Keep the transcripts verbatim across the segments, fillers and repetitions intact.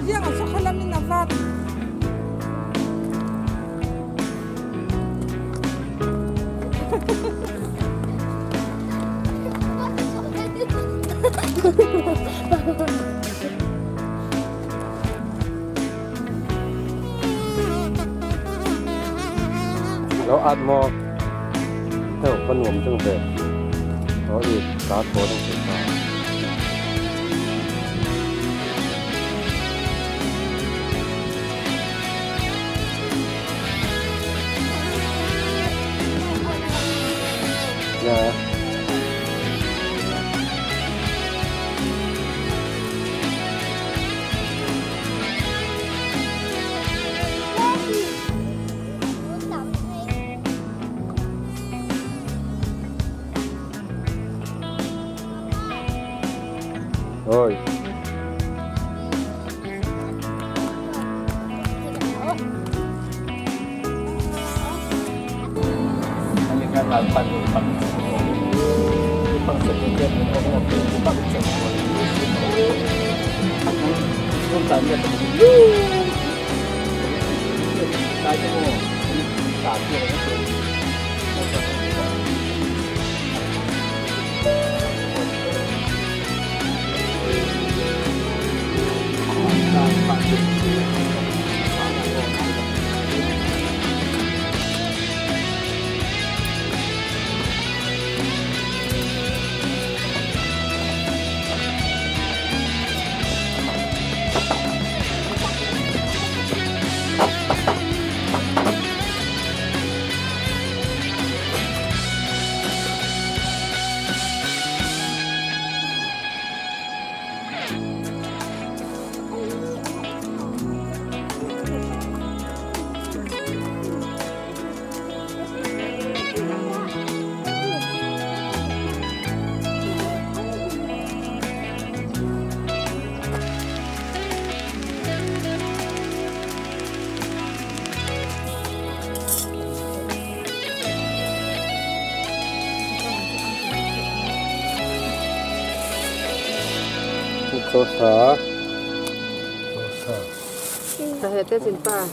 Ziang a sukhalam in a vat. Lo at maw? Heo, ka nuam cang ve. Aw, i ka thaw ding si ta. Ya. Oi. Tosa. Tosa. Ka he te chin pa.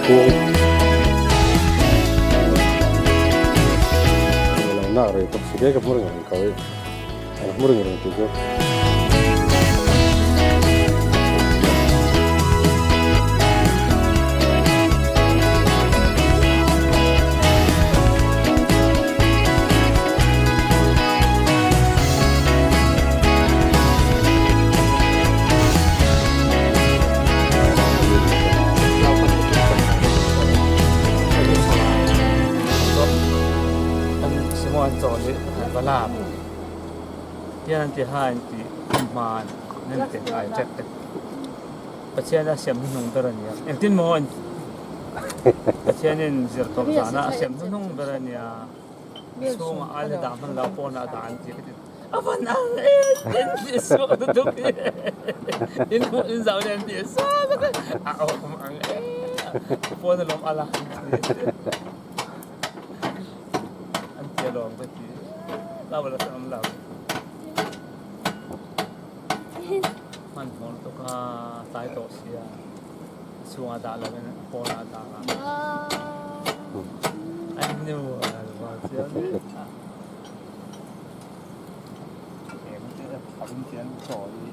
Kung. Nak rei tok sige ka hmu ringring kau i. Ka hmu ringring tu jo. Simon Chawli an va lam. Tian an ti ha an ti hman nan ti ai tek tek. Pathian a siam hnung ber a nia. Engtin maw an? Pathian in zir tawp zana a siam hnung ber a nia. Chunga a le dah hman lo pawna a dah an ti ka ti. A van ang e, en ti suak tu tu ki. In, in zau le en ti suak tu tu. A awm ang e. Pawna lawm a la an ti. An ti a lawm ka ti. La bala sa am la. Hman hmawr tuk a, tai tawh sia. Chunga dah lo in a pawna dah a. Wow. An nu a lo a sia ni. Em, a um tian chawi.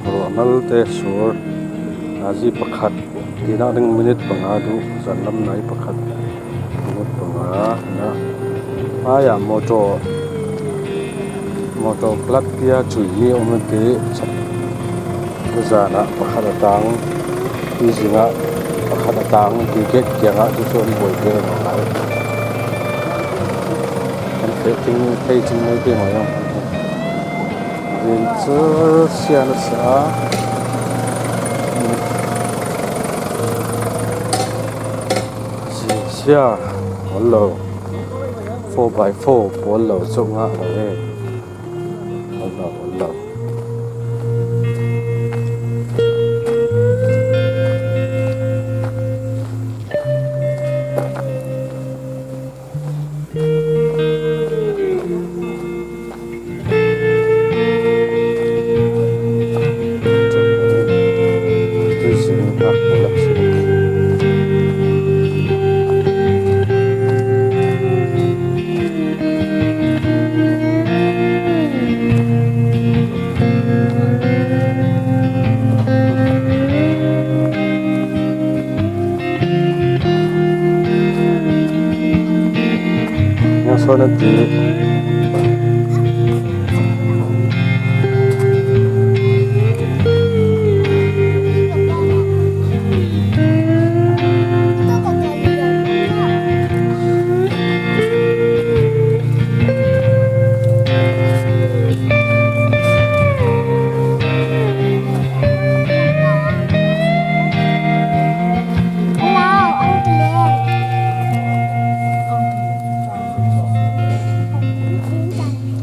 Ruahmalte sur, nazi pakhat, tinak ding minute panga duh, zanlam nai pakhat, minute panga, na, maya motor, motor clutch pia cui ni om ti, Zanah pakhat a tang, ti zingah pakhat a tang, ti gate kiangah tu chu an buai ve lo lai. An feh ting, phei ting mai ve mai ang. Ven chu sia nasa a. Sia, ol lo. Four by four, ol lo, so ngah lo e. Ol lo, ol lo. Nang sawn an ti.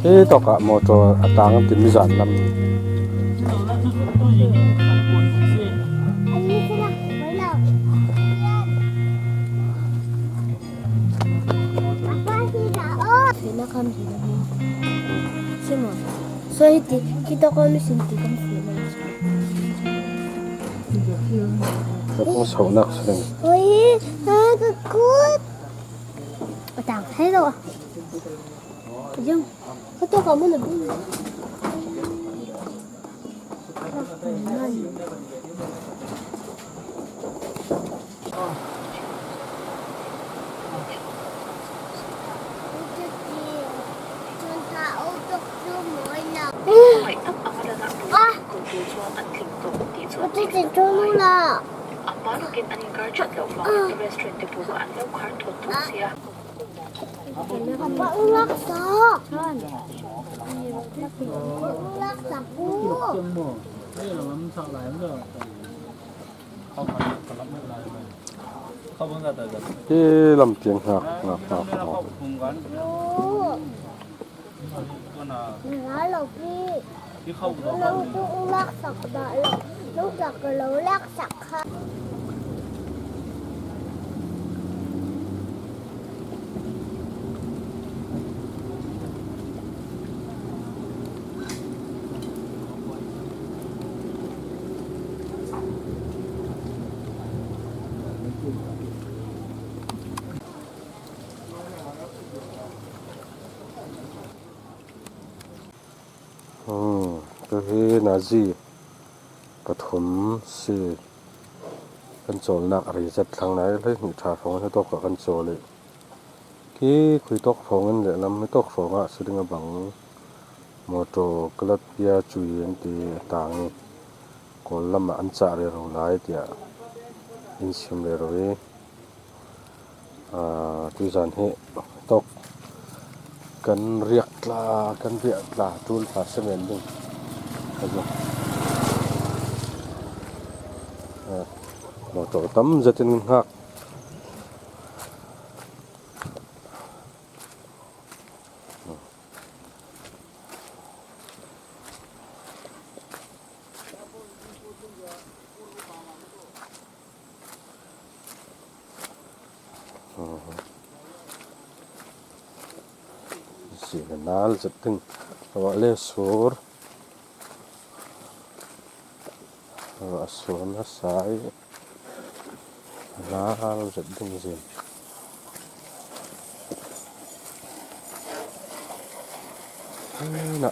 Hih tawkah motor a tang an ti, mizan lam. Sena kam sena. Sema. So hiti, hiti ko mi sin ti kam sena. Ka kong saunak sena. Oi, ha, ka kut. Atang, hello. Jom. Ka to ka mo na bu. Hi lam tiang hngak, hngak, hngak, hngak. Nang tu laksak dah lo. Nang sak lo laksak kha. Hmm, tu hi nazi pathum si kan cawlnak rei zet thlang nai, hlei hnih ṭha hrawng hi tawk ah kan cawl i, khi khui tawk hrawng in lehlam hi tawk hrawng ah si ding a bang, motor clutch pia cui an ti a tang i, Kawl lam ah an cah rero lai tiah in sim rero i, Aa, tuizan hi tawk kan riak tla, kan riak tla, ṭul tla semen ding. Ka zong. Aa, motor tam zetin hngak. Zin a nal zet ding. Awah le sur. Awah sur nasa i. A nal zet ding zin. Ina.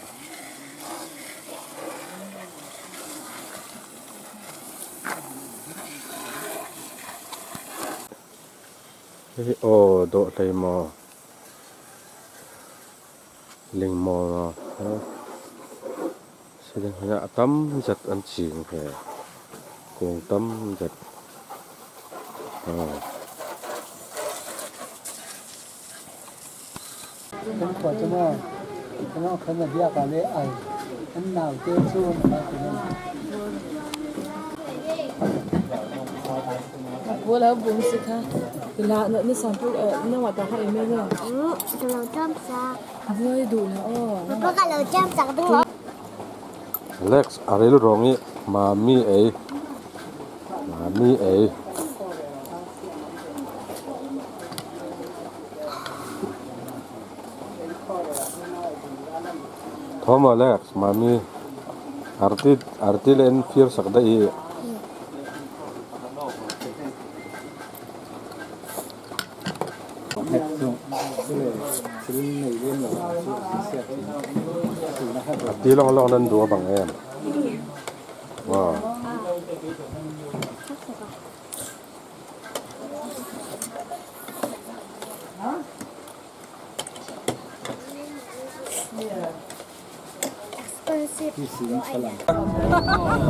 Hei, aw, dawh hlei maw? Ling maw? Si ding hi a tam zet an cing he. Kung tam zet. Aw. Kan khua cu maw? Kan awk khan a biak ah le ai. An naute cu an fak in an. Wala bum si kha. Kila na, na sample, eh, na wata kha email na. Hmm, ka lo jam sa. Buai du la, oh. Papa ka lo jam sa ka ding lo. Alex, a ril rawng i mami ei. Mami ei. Thom Alex, mami. Arti, arti le en fir sak da i. Arti long long nan dua bang em. Wow.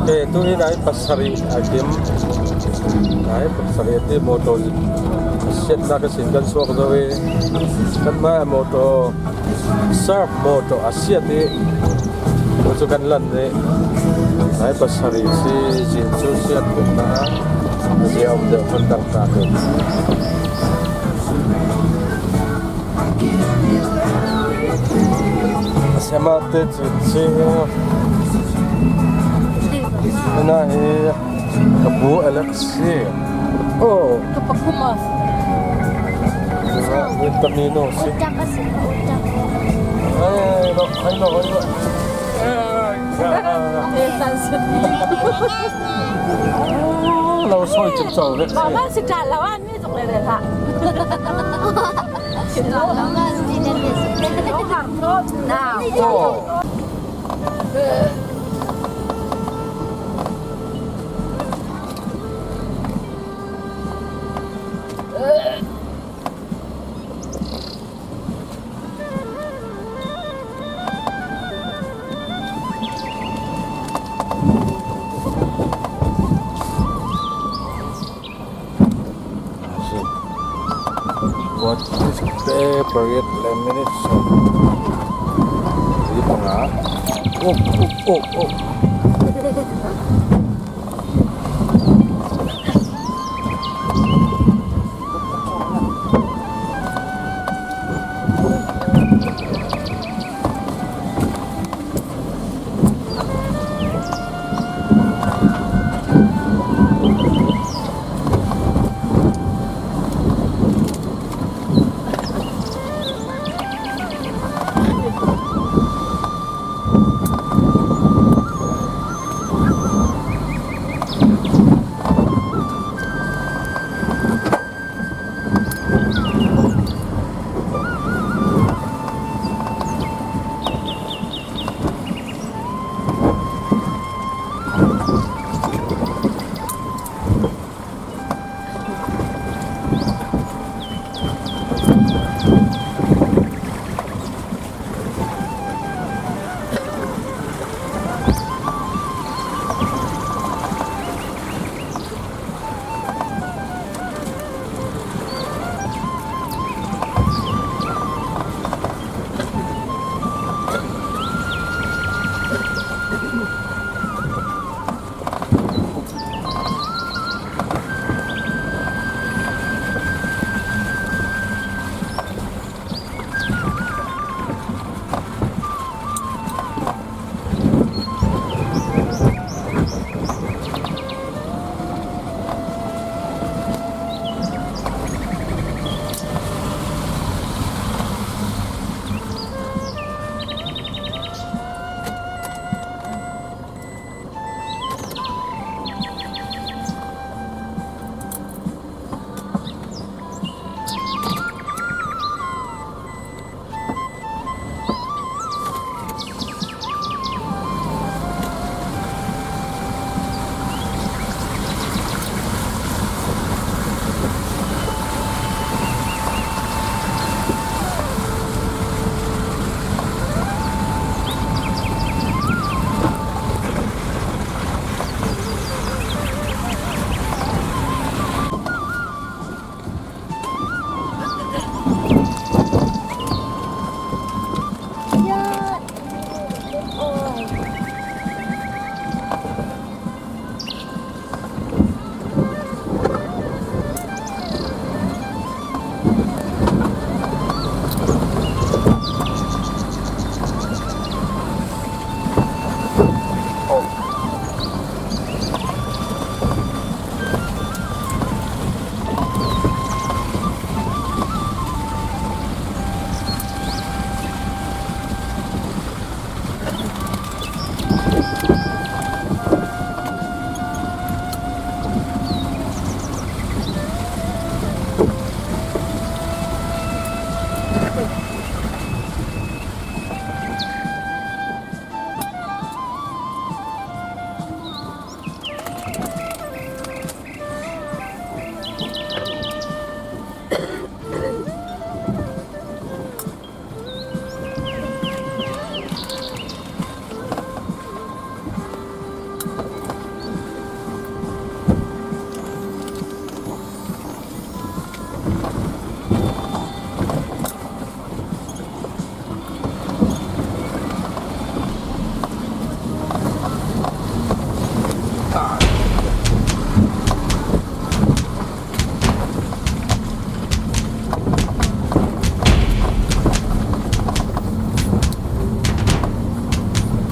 Te, tu hi nai pasari a kim. Nai pasari a ti motor siat na ka sin kan suak zo e. Kan ma motor, surf motor a siat e. Motor kan lan e. Nai pasari si sin su siat kan na. Dia om de kan dang ta ke. Sema te chi chi. Na hi ka bu Alex hi. Oh. Ka pakum a. Vitamino si. Utak a si, utak. Ai, no, ai, no, ai, no. Ai, ai. Lo soi chim chau le. Mama si ka lawan. What is the period lamination? Di pa nga. Oh, oh, oh, oh.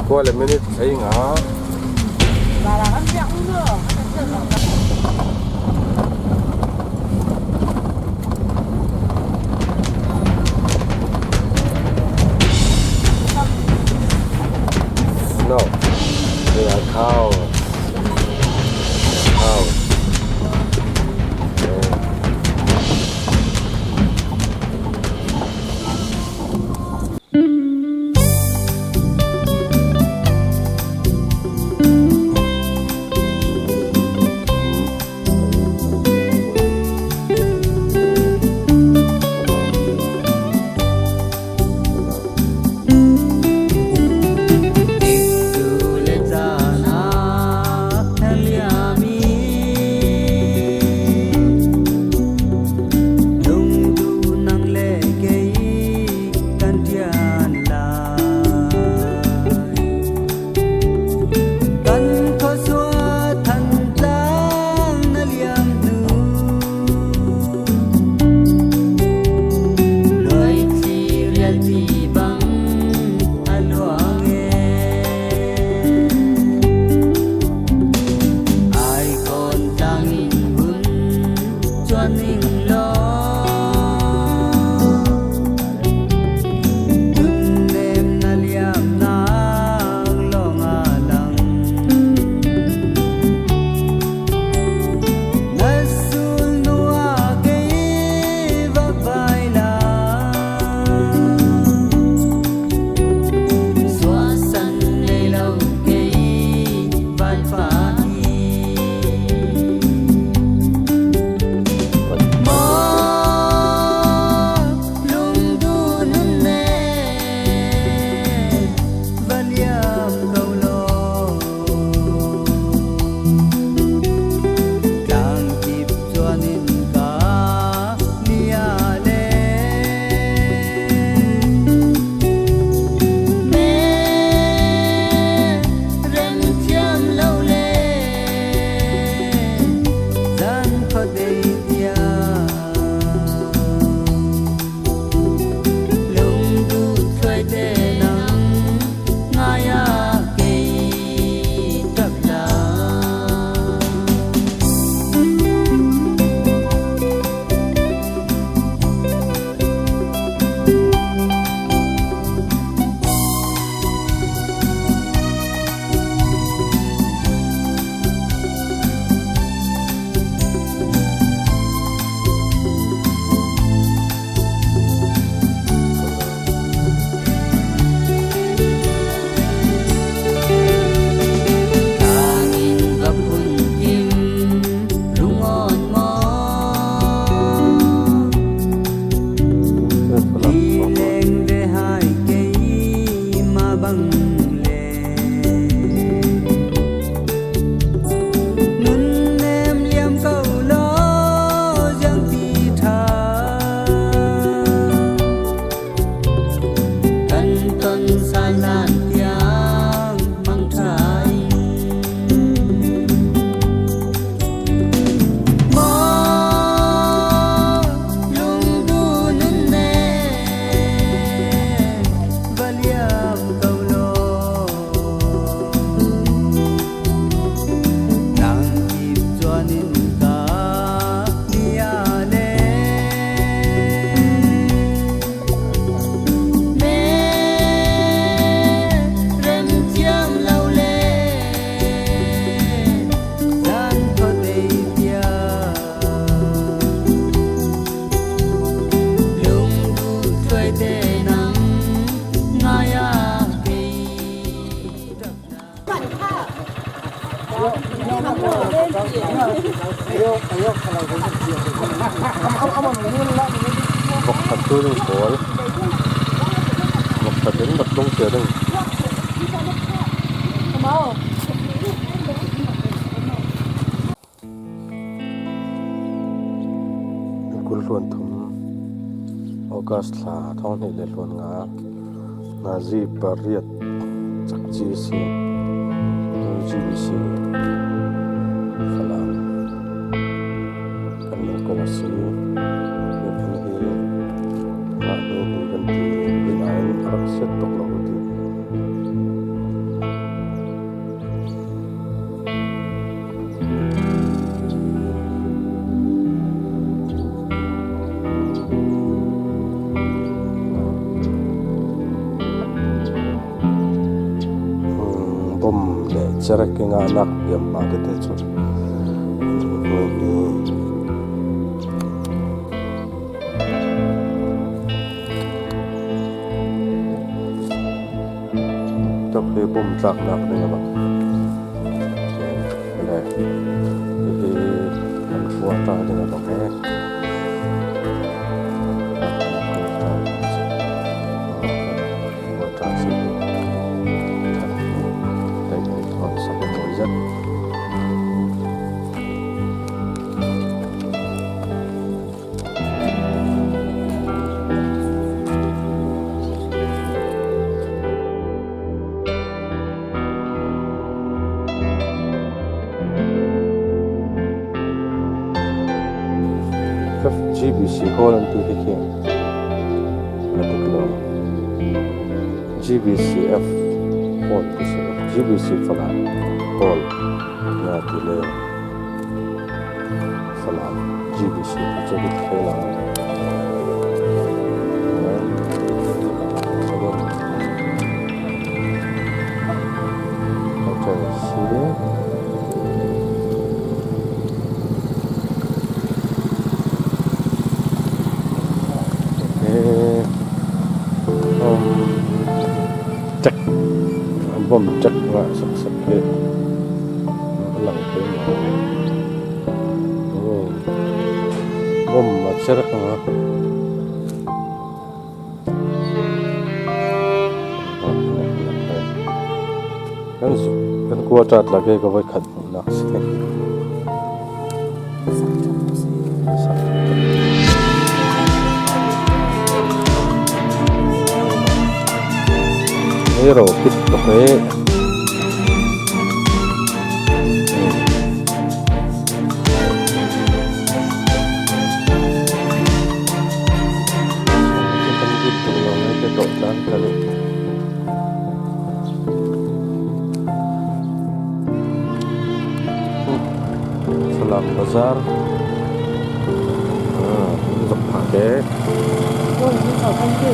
Kua le minute thei nga. No. They are cows. Cows. Yeah. Lungdu nang le kei kan ṭian lai. Kan khuasua Thantlang na liam hnu, luaitli rialpi bang a luang e. Aikawn tlangin hun cuan ning law, nunnemna liamnak lawng a lang. Na sulnu ah kei va vai lai. Suahsan nei lo kei Valpa hi. Maw, lungdu nun ne va liam ko law. Tlangkip cuan in ka ni a le. Me rem thiam lo le zan khuadei tia. Lungduh thuaite nang ngai ah kei ṭap lai. Tlangin va phun kim lungawn maw? Lileng ve hai keimah bang le. Nunnem liam ko law ziangti ṭha. Kan ton san lan tiang mangṭha in. Maw, lungduh nun ne va liam ko law. Nang kip cuan in ka ni a le. Me rem thiam lo le zan khuadei tia. Lungduh thuaite nang ngai ah kei. Vok khat tu ding pawl. Vok khat in vok tlung cia ding. Kul hluan thum, August thla, thawng hnih le hluan nga, nazi pariat, chakchi si, G B C, Falam kan lo ko a si. Biakinn hi mah hnu hi kan ti, inn ah a rak siat tuk lo ti. Bom le cherek kingahnak biam mah tete cu. Tok hi bom tlaknak ding a bang. Le hihi kan khua ṭha ding a bang he. Kan khua ṭha si. Tei tei thawn sak a tawi zet. F G B C Hall an ti hi khi a dik lo. G B C F Hall ti si lo. G B C Falam Hall na ti le. Falam G B C ti cu dik thei lo. Hotel si. Eh, um, ṭek, bom ṭek ngah saksak hi a lang thei maw? Oh. Bom a cherek ngah. Kan zu-, kan quarter tlak hi ka voi khat nak si. Hero kit tok e. Kan kit tok lo e, ka tawh tlan ka duh. Falam Bazar. Ah, zok phah ke. Oh, ni chau kan ke.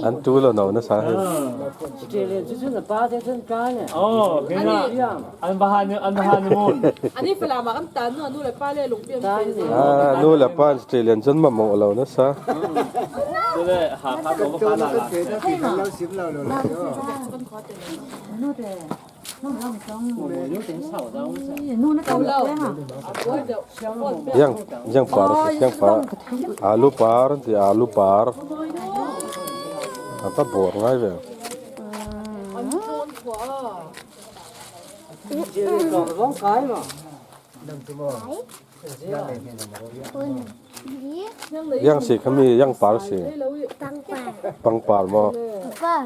An tu lo no na sa hi. Australia chu chun a pa te chun ka ne. Oh, kena. An ba han, an ba han mun. Ani fala ma kan tan no, anu le pa le lungpiang te. Ah, nu le pa Australian chun ma mo lo na sa. Tu le ha kha ko kha la la. Yang, yang par, yang par. Alu par, ti alu par. Apa bor ngai ve. Yang si kami, yang par si. Pangpar. Pangpar mo. Pangpar.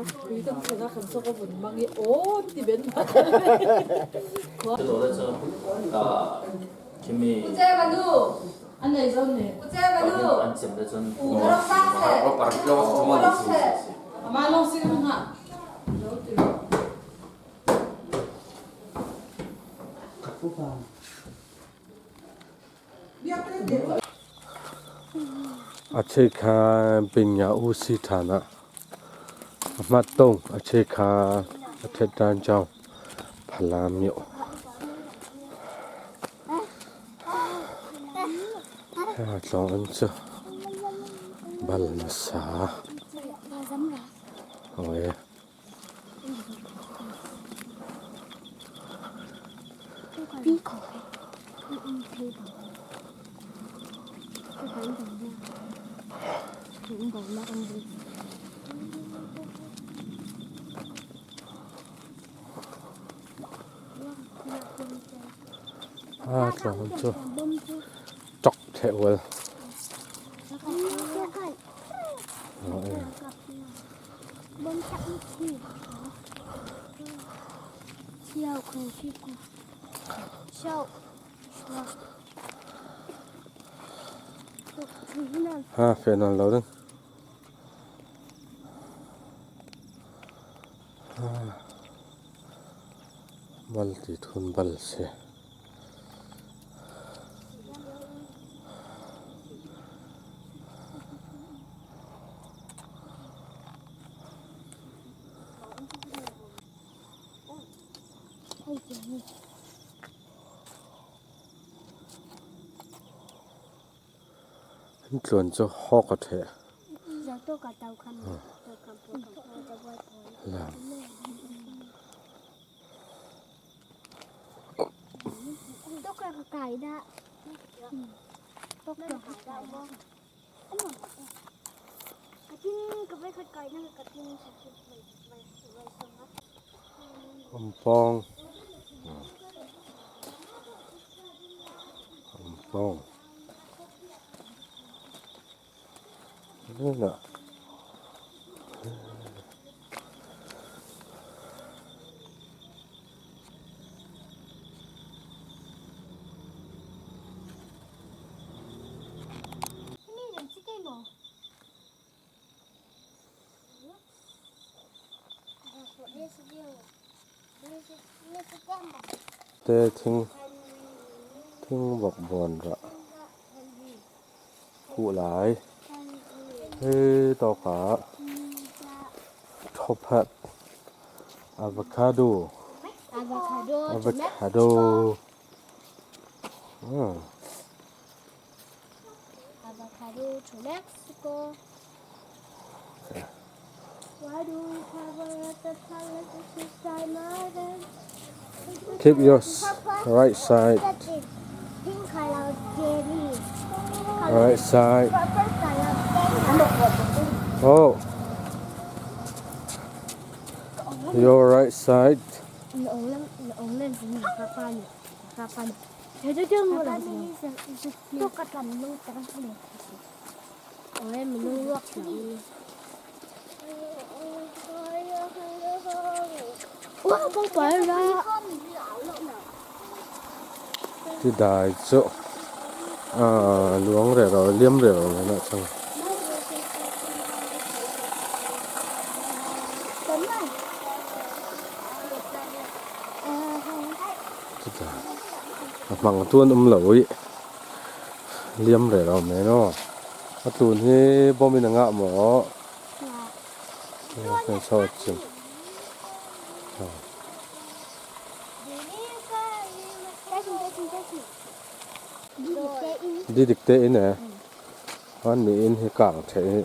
Kimi. Kuche manu. An nei zon ne. Kuche manu. An chem da chun. U na rok sa se. U na rok se. Ama long si ha. A che kha pinya u si thana. A hmat tawng a che kha a thet dan chau phalam yo. A tlawng an chu bal na sa. Oi. A tlawng chu chok theh ual. Ha, fe nan lo ding. Bal ti thun bal se. Hin tluan chu hawk a theh. Lam. Ompawng. Ompawng. Nuna. Te thing, thing vok buan rah. Huh lai. Hei tawkah thawphat, avocado. Avocado. Avocado. Ah. Avocado to Mexico. Why do we have a lot of colors to describe my island? Keep your s-, right side. Pink color jelly. Right side. Purple color jelly. Oh. Your right side. Ti dai chu, a, luang rero, liam rero na chang. Ti dai. A hmang tuan um lo i. Liam rero me no. A tlun hi bom in a ngah maw? Ngah. Ngah kan sawt cin. Didikte in e. An ni in hi kang thei hi.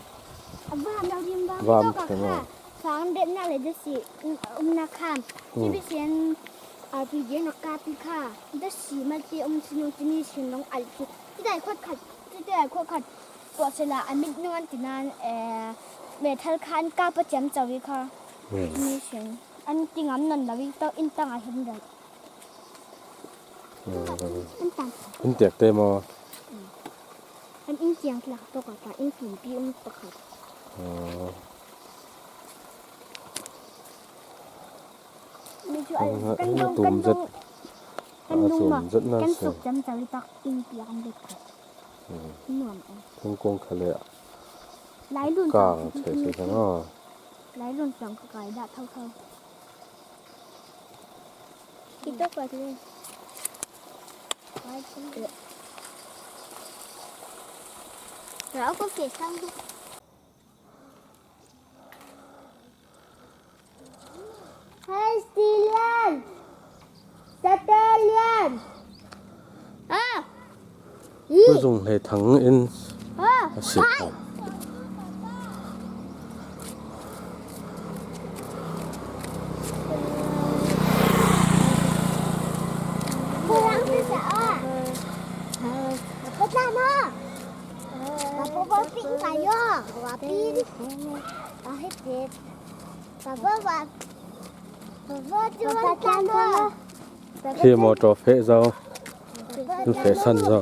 A vam lo dim bang. Vam thei maw? Sang detna le dasi umna khan. Hmm. Ni bisian R P G na kapi kha. Dasi mati um sinu tini sin long alki. Ti dai khot khat. Ti dai khot khat. Tua sela a mit nung an tinan, eh, metal khan kapa ciam cawi kha. Hmm. Ni sin. An tingam non lawi tau in tang a hin dai. Hmm. An tang. In tiak te maw? Hmm. An in tiang tlak tawk a ta in tumpi um pakhat. Hmm. Ni chu ai, kan dong, kan dong, kan dong ma, kan suk ciam cawi tak in piak an dek kha. Hmm. Nuam e. Thingkung kha le. Lai lun kang thei si kha maw? Lai lun tang ka kai dah thau thau. Ki tok pa le. Lai lun. Ra ko ke sang. Hei, Stilian! Satelian! Ah! Pu Zung Hlei Thang in a si kha. Kurang bisa ah. Apa tak nak? Apa pun pink kayo? Wapi? Ahit. Khi motor feh zo, feh san zo.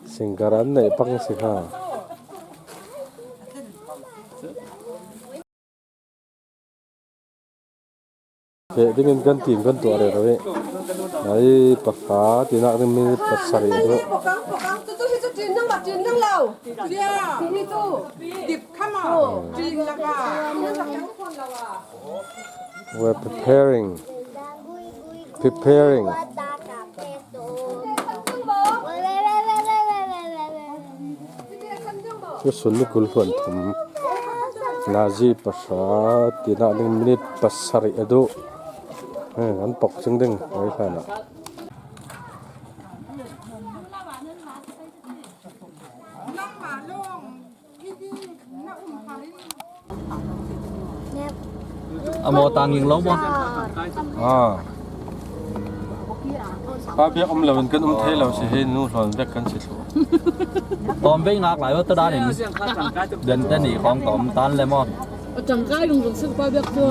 Singer an neih pang si kha. Feh dingin kan tim kan tuah rero hi. Ai, pakhat, tinak ding minute pasarih a duh. We're preparing. Preparing. Tusun ni kul hluan thum. Nazi pasarih, tinak ding minute pasarih a duh. Eh, an pok cing ding, ai hlan ah. A maw tang ing lo maw? Ah. Pa biak um lo in kan um thei lo si hi, nu hlawn bek kan si thlu. Tawm vei ngak lai, ta dan in. Den te ni khawng tawm tan le maw? A tangkai lung zong sik pa biak tu.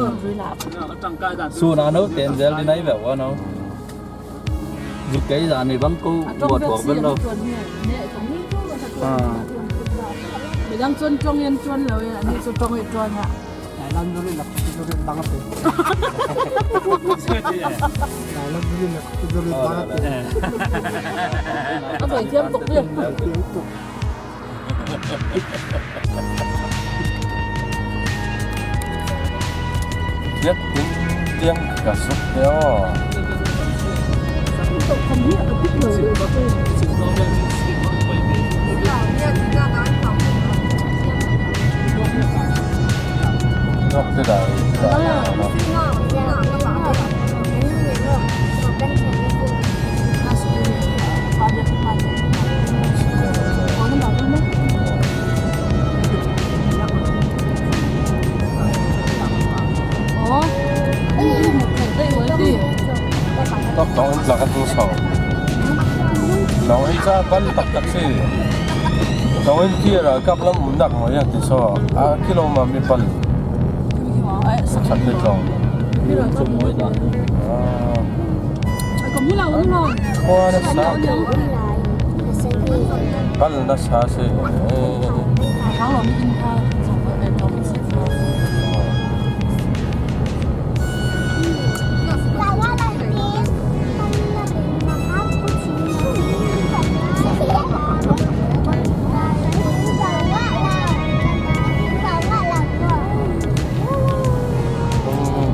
Su na no, ten zel di nai ve wa no. Zuk kei zan ni bang ko buat buat bel lo. Ah. Midang chuan ṭawng hian chuan lo e, ani chu ṭawng hi chuan a. Nylon zuri lak zuri bang a pe. Nylon zuri lak zuri bang a pe. A bai thiam tuk hi. Thiam tuk. Biak in tiang ka suk te aw. Nok te da. Tok tong in tlak a tu so. Tong in cha pan tak tak si. Tong in kia ra kap lam um nak mo ya ti so. A kilo ma mi pan. Sak ni tong. Ah. Kua na sa. Kal na sa si.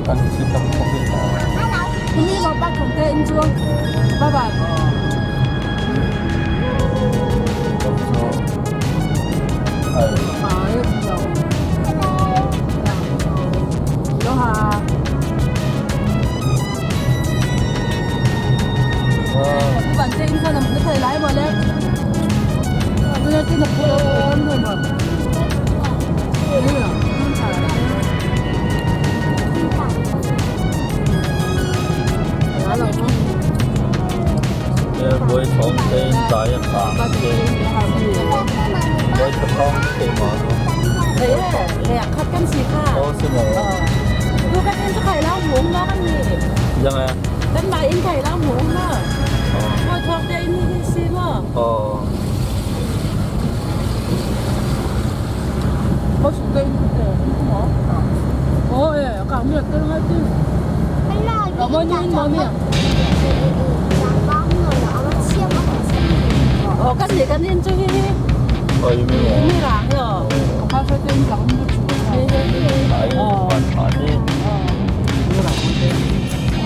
Kan si tam ko. Voi thawng te, tai a khang te. Voi thawng te maw? Ei, ei, ei, khat kan si kha. Aw, si maw? Aw. Tu kan in chu khai lam hung na kan ni. Yang e. Kan mai in khai lam hung na. Aw. Voi thawng te in hi si maw? Aw. Aw, si te in te maw? Aw, e, ka mi te ngai ti. Ka mo ni mo mi. Aw, kan ni kan in chu hi hi. Aw, i mi maw? I mi rang hi aw. Ka fa te in ka mo chu. Ai, aw. Pan pan ni. Aw.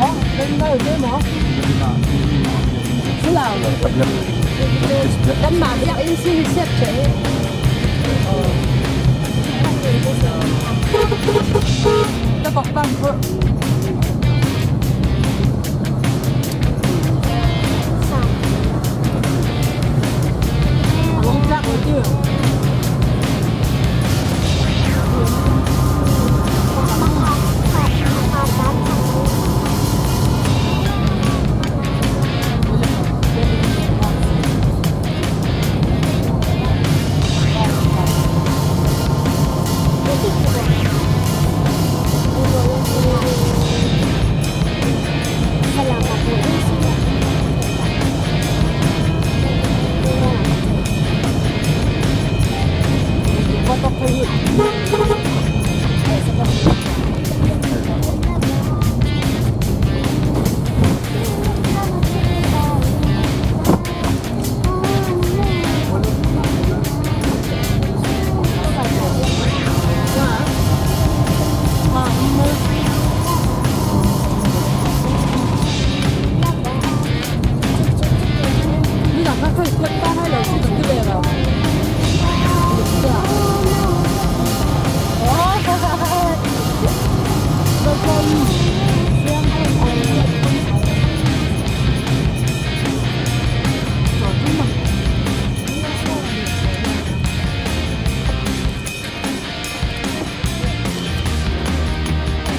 Aw, kan dai te maw? Chu lau. Kan ma biak in si set che.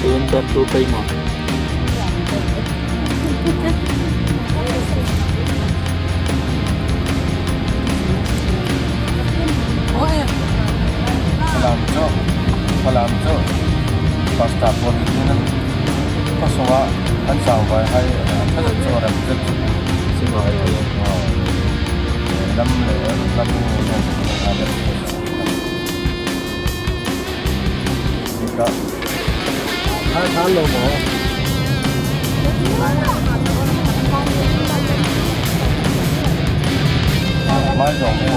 Tun kan tu pei maw? Falam chu, Falam chu pasta pon ni na. Pasal an sau bai hai, kan chu ram chu. Sim hai. Lam le lam. Ka. Ka, ka lo maw? Mai zong e.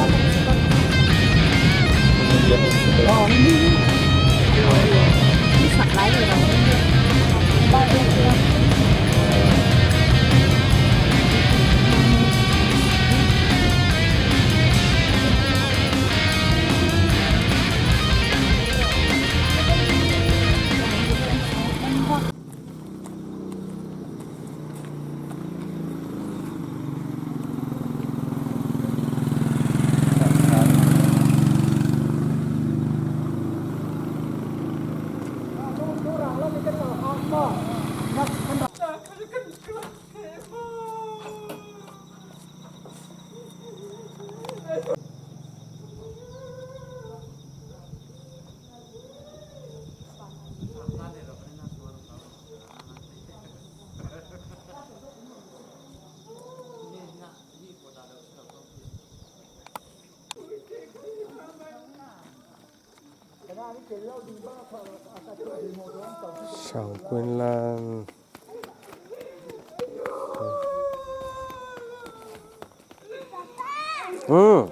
Sau Quên Lan. Ừ.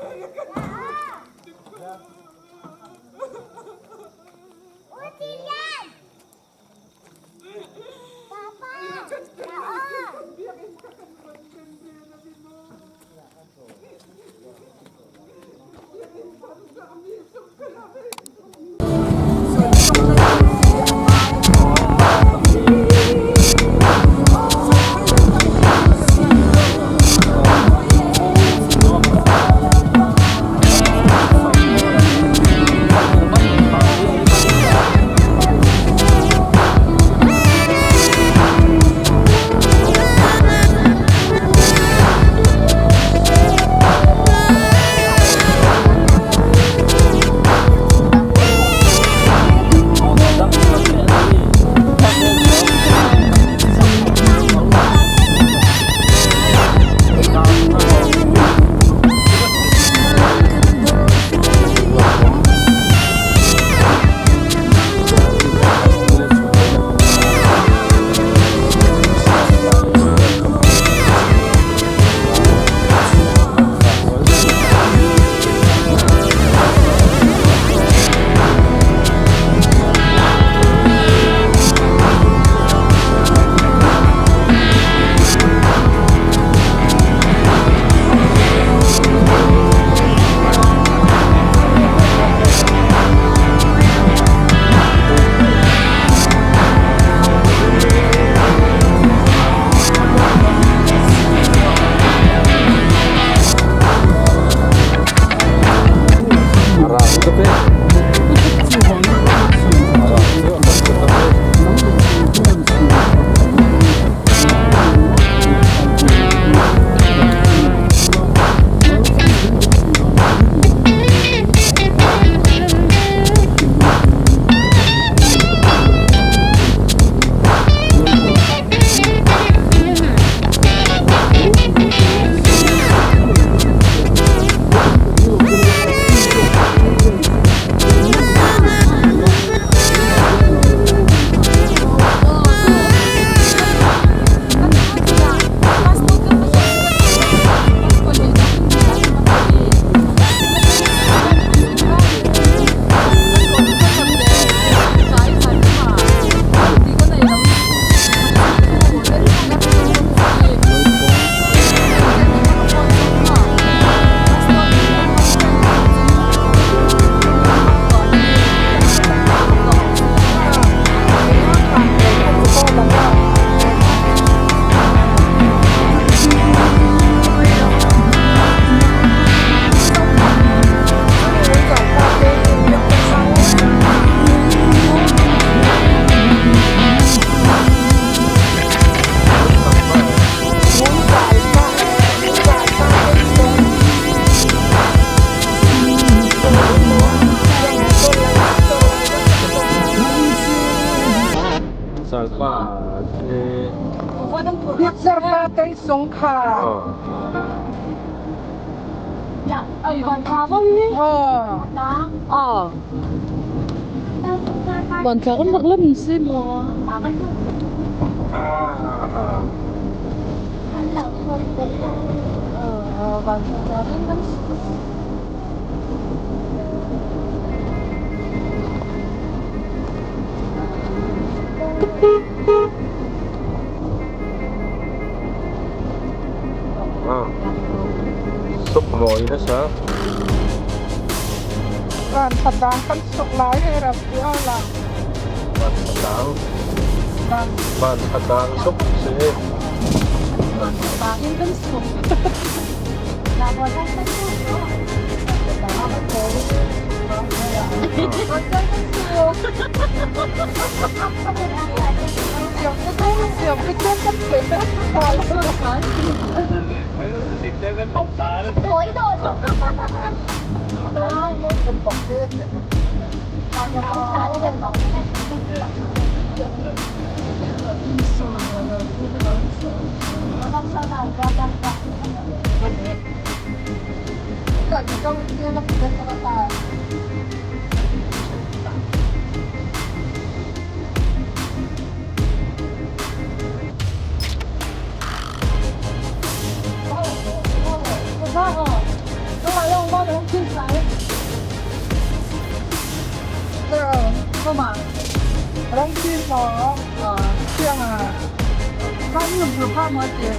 Picture pa tei sung kha. Ai, van kha bang ni. Ha. Van kha kan rak lam si mo. Van kha kan lam si. Ah. Suk mawi nasa. Van khat dang kan suk lai hi, Rabbi aw la. Van khat dang. Van khat dang suk si hi. Van khat dang in kan suk. Rong tin lo. Siang a. Kan yum tu pa mo ti.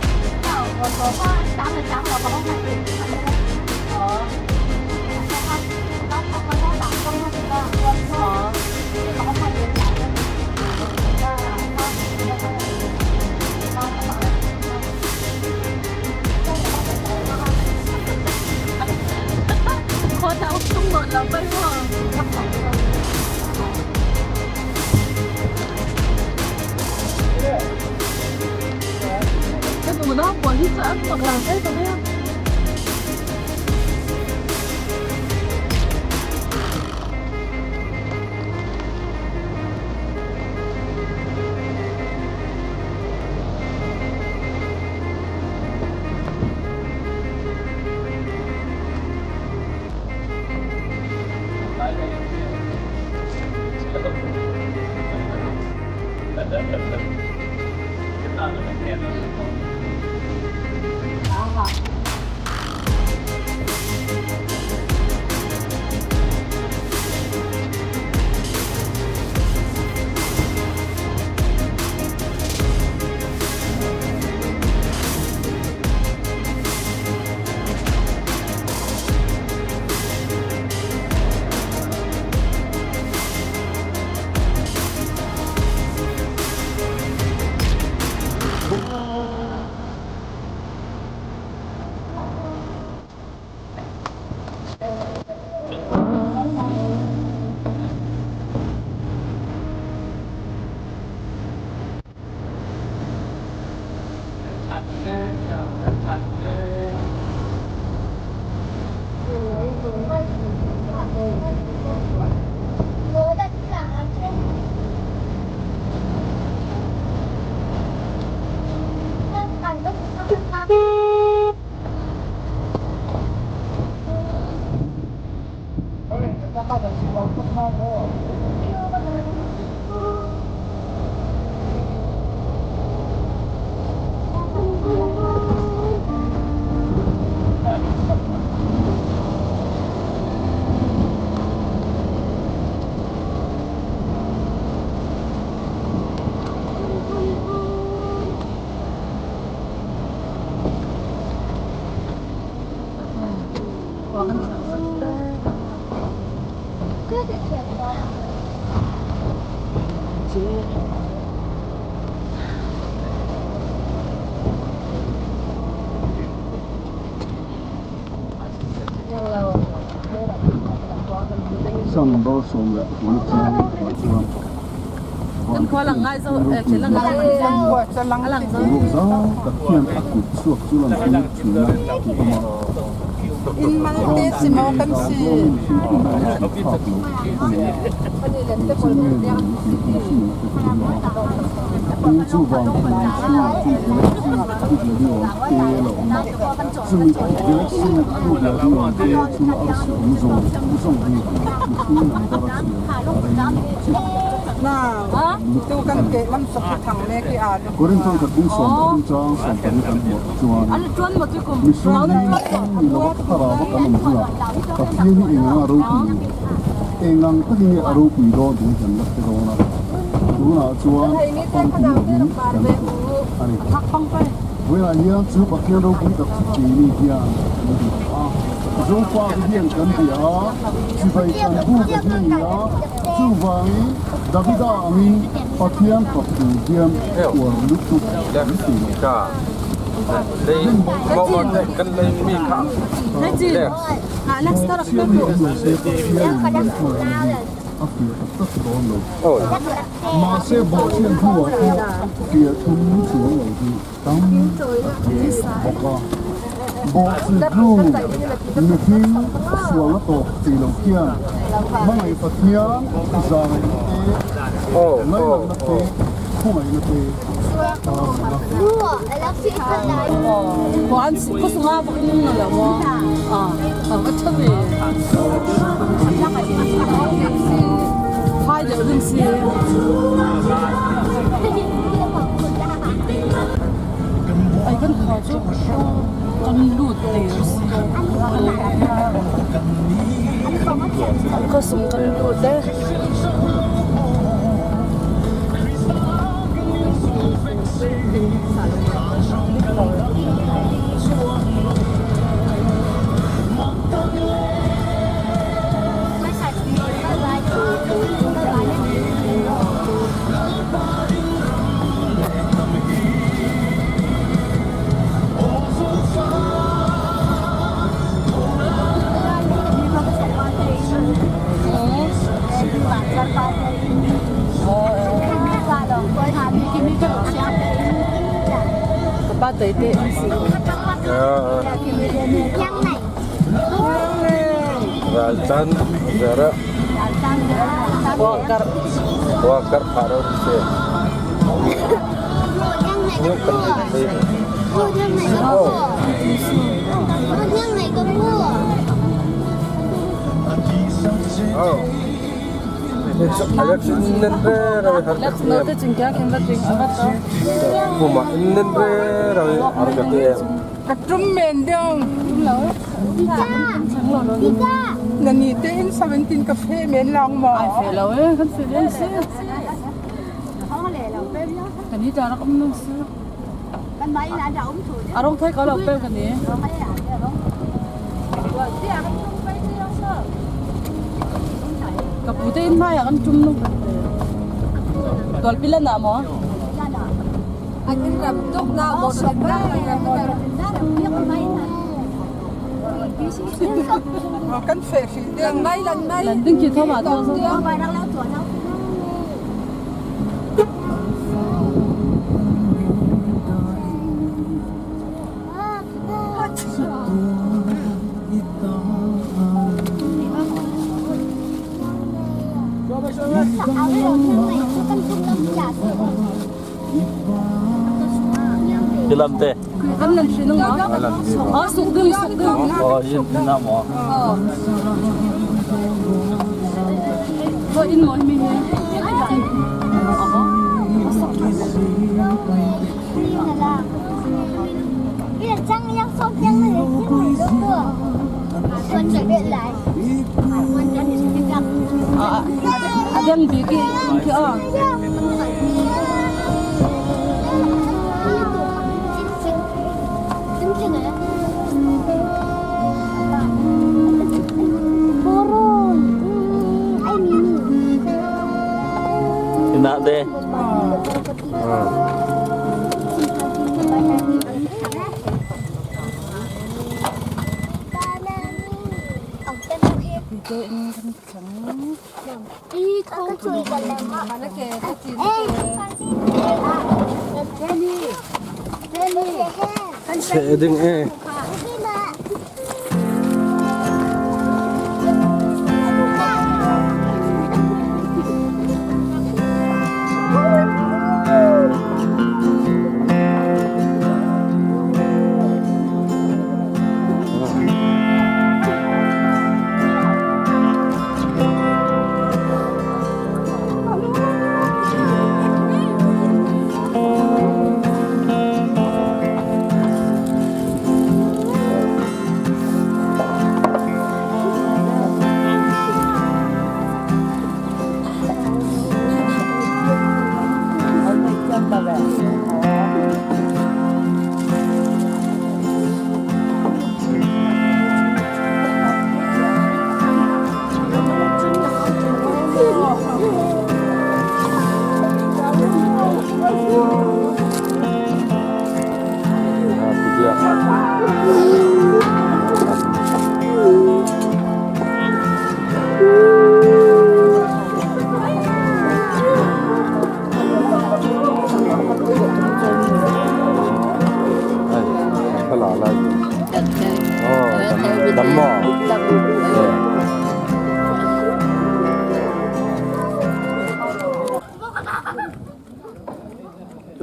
Kan khua lang ngai zo, eh, khi lang ngai lang zo. Khua cha lang. Lang zo. Ka khian a kut suak chu lang kut chu na tu ma. In malte si maw kan si. Na, tu kan ke lam sok thang le ki a. Korin thong khat bung sawm pathum chang sawm pahnih kan hmuh chuan, mihring ni lo thlarauva kan awm hunah Pathian hi eng anga a ropui, eng ang takin nge a ropui dawn tih hian la hre dawn a. Tunah chuan a pangpui lovin kan hmuh a ni. Vawiinah hian chu Pathian ropui tak keini hian kan hmu a, Zopa te hian kan bia a, chibai kan buk a hian nia, chuvangin Davida angin Pathian pakhat hian uar lutuk kan ti. Ka lei, mo mo te kan lei mi kha. Lex. Ah, Lex ta rak tu. A fiah tak tak dawn lo. Oh. Mahse, bawhchhiat hnuah fiah thum chuang lo hi. Tam bawk a. Bawhchhiat hnu mihring sualna tawk ti lo hian hmangaih Pathian zangaihna te, ngaihlohna te, khawngaihna te a lang a. Khaw an si, khaw sunga bawk in lo maw? Ah, ah, ka ṭha ve. Phai deuh ding si. Ai, kan khaw chu kan lut tir si. Khaw sung kan lut e. Ka pa tei te in si. Raltan zara. Wakar. Wakar pharo se. Oh. Oh. Alex in nen re rawi har ka ti em. Puma in nen re rawi har ka ti em. Ka tum men deuh. Nani te in seventeen ka fe men lang maw? Ai fe lo e, kan fe men si. Kan hi ta rak um nung si. A rawng thei ka lo pek a ni. Ka pu te in hmai ah kan tum nung. Tualpi lan ah maw? An in ram tuk na maw? Kan feh fih ding. Lan mai, lan mai. Lan ding ki thawm ah thawm. Ki lam te. An lan hre nung a. An lan hre nung. A, suk ding, suk ding. Oh, in, in na maw? Oh. Ko in maw mi he. Ina la. Ina chang yang sawm tiang na le. Tuan che bet lai. A, a, a dang bik i, in ki a. Ina de. Seh ding e.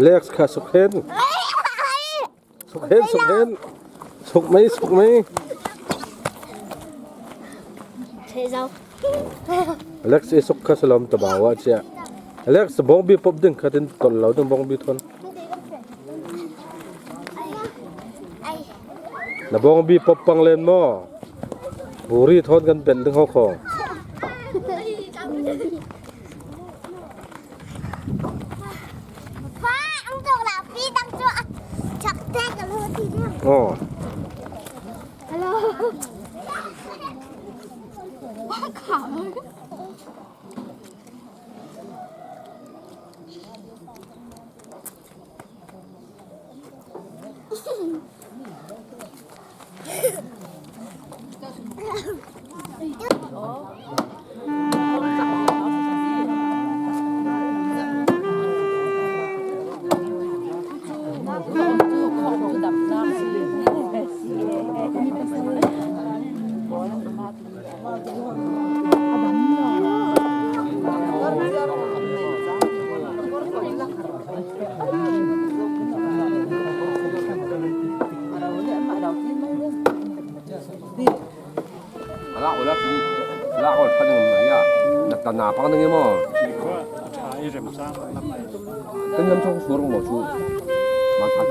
Alex kha suk hen. Suk hen, suk hen. Suk mai, suk mai. Alex i suk kha salom ta bawa chia. Alex bongbi pop ding kha tin tol lo ding bongbi thon. Na bongbi pop pang len mo. Buri thon kan pen ding ho kho. Pa, ang tuk la pi dang chu a chak te ka lu ti ding. Oh. Hello.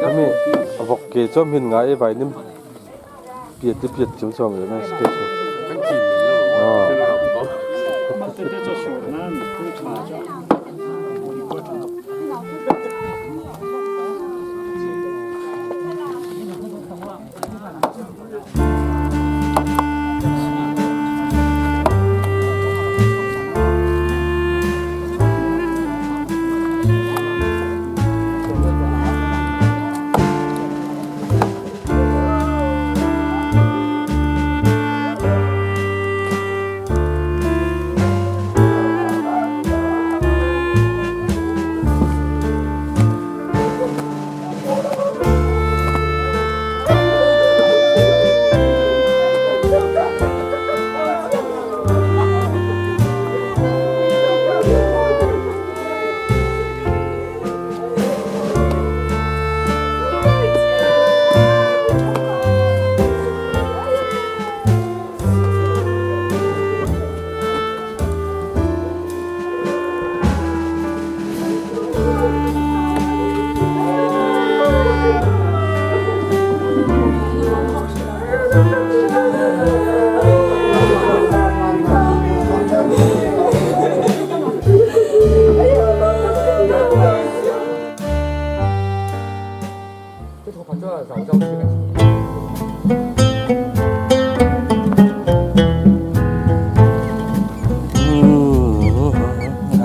Kami, a vok ke chom hin ngai e vai nim. Piat ti piat chum chom le na stage. Kan kin ni lo. Ah. Mate te cho sho nan, tu cha cha.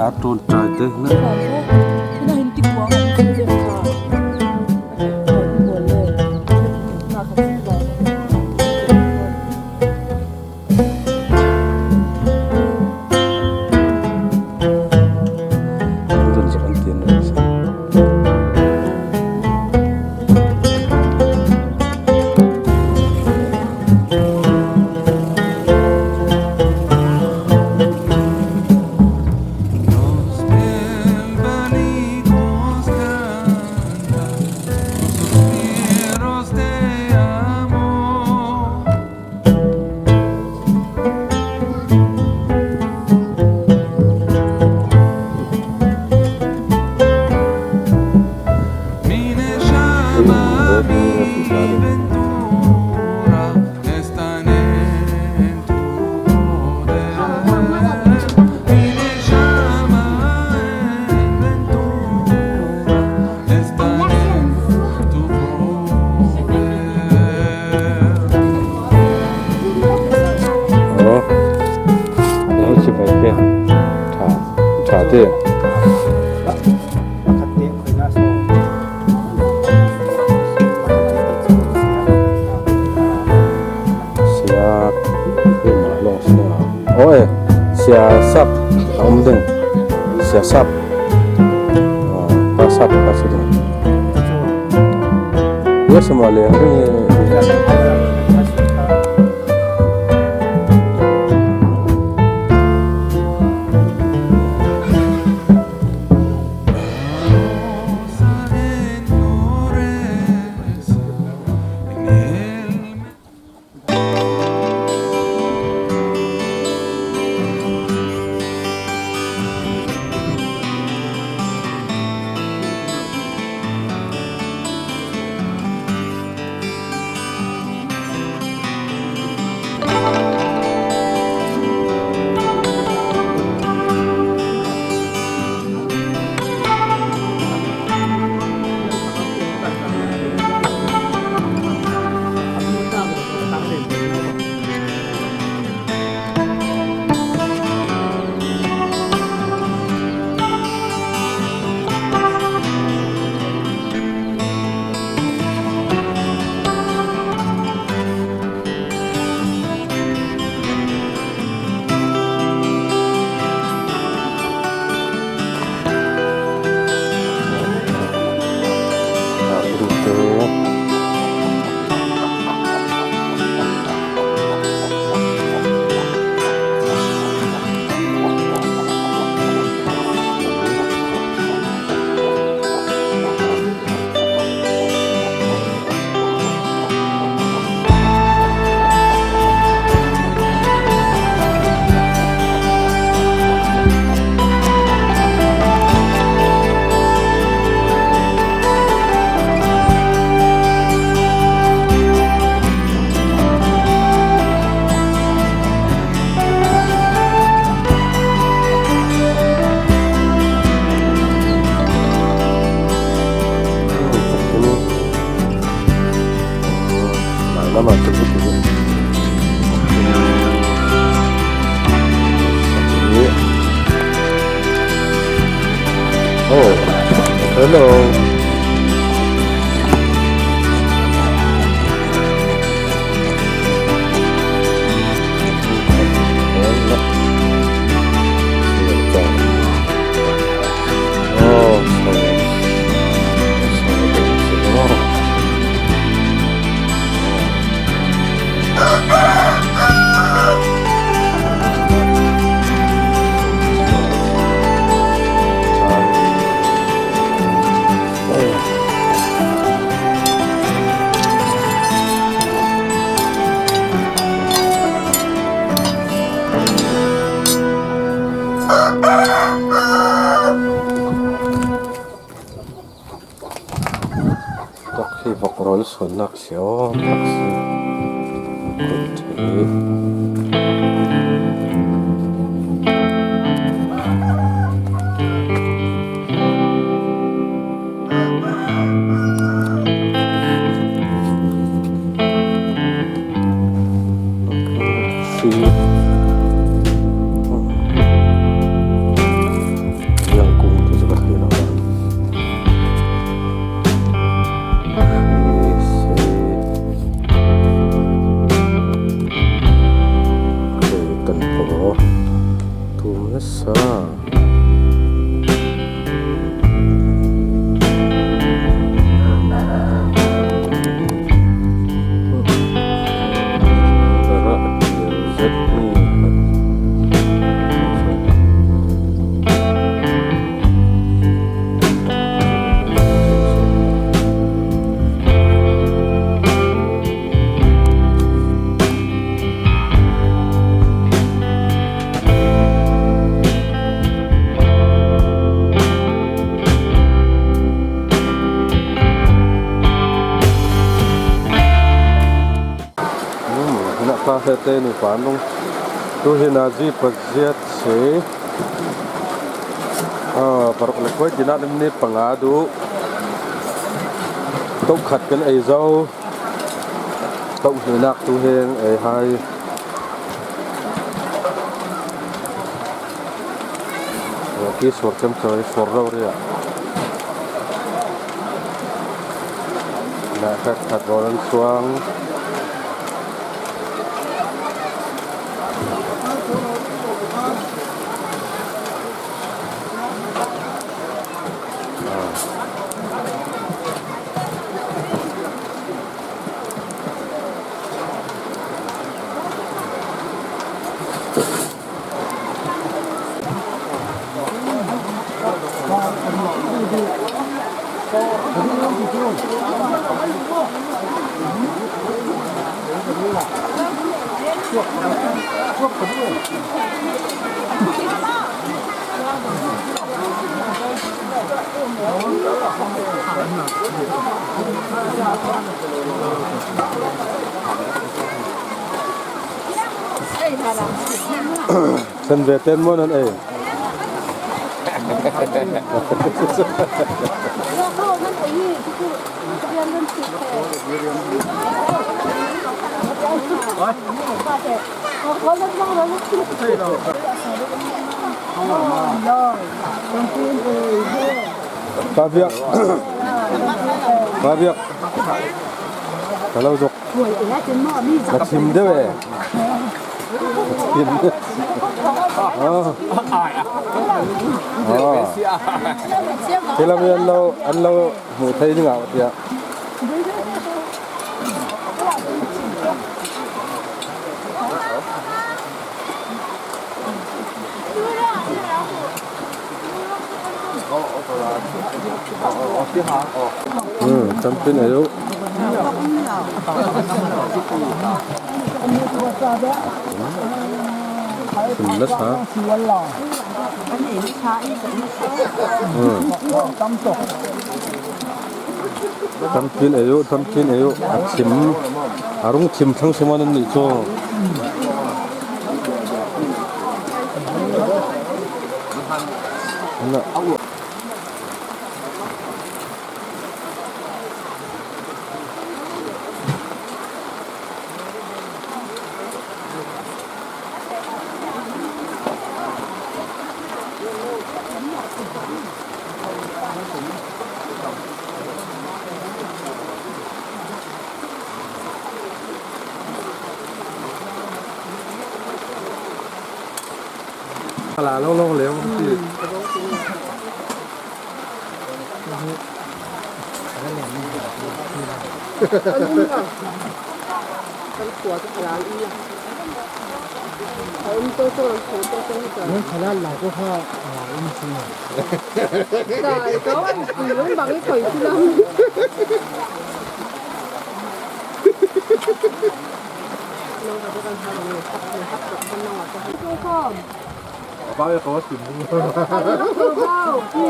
A tun trai te na. Alo, alo, si pai ke. Tha, tha te. Sia, oi, sia sap, a um ding. Sia sap. Ah, pa sap, pa sap. Yes, ma le, ang ding. Mangna ma tu tu. Oh, hello. Tok hi vok rol suan nak sio, tak si. Kut hi. Si. Yang kung tu juga kena. Kan po tu sa. Hina pa hete ni panung. Tu hina ji paziat se. Ah, paruk lekoi dinat ni pangadu. Tok khat kan ei zau. Tok hinak tu heng ei hai. Ki suar cem cem suar rau ria. Na khat khat bolan suang. Sen ve ten mo nan ei. Paviak. Paviak. Kalau zok. Na chim deuh e. Na chim. Ah. Ah. Khi lam hi an lo, an lo hmuh theih ding ah, tia. Hmm, tampi nei lo. Sim la sa. Hmm. Tampi nei lo, tampi nei lo. A chim, a rung chim thang sim an nih chu. Na. Hala lo lo le ti. Kan khua chu halal um la. A um tawh tawh, an khua tawh tawh hi ta. Nan halal la ko kha, a, um si na. Dai tawh, i lung bang i koi si lam. Nang kha kan halal ni, hak ni, hak ni, kan nang a ko. Ko ko. Ba ko sim. Ko ko.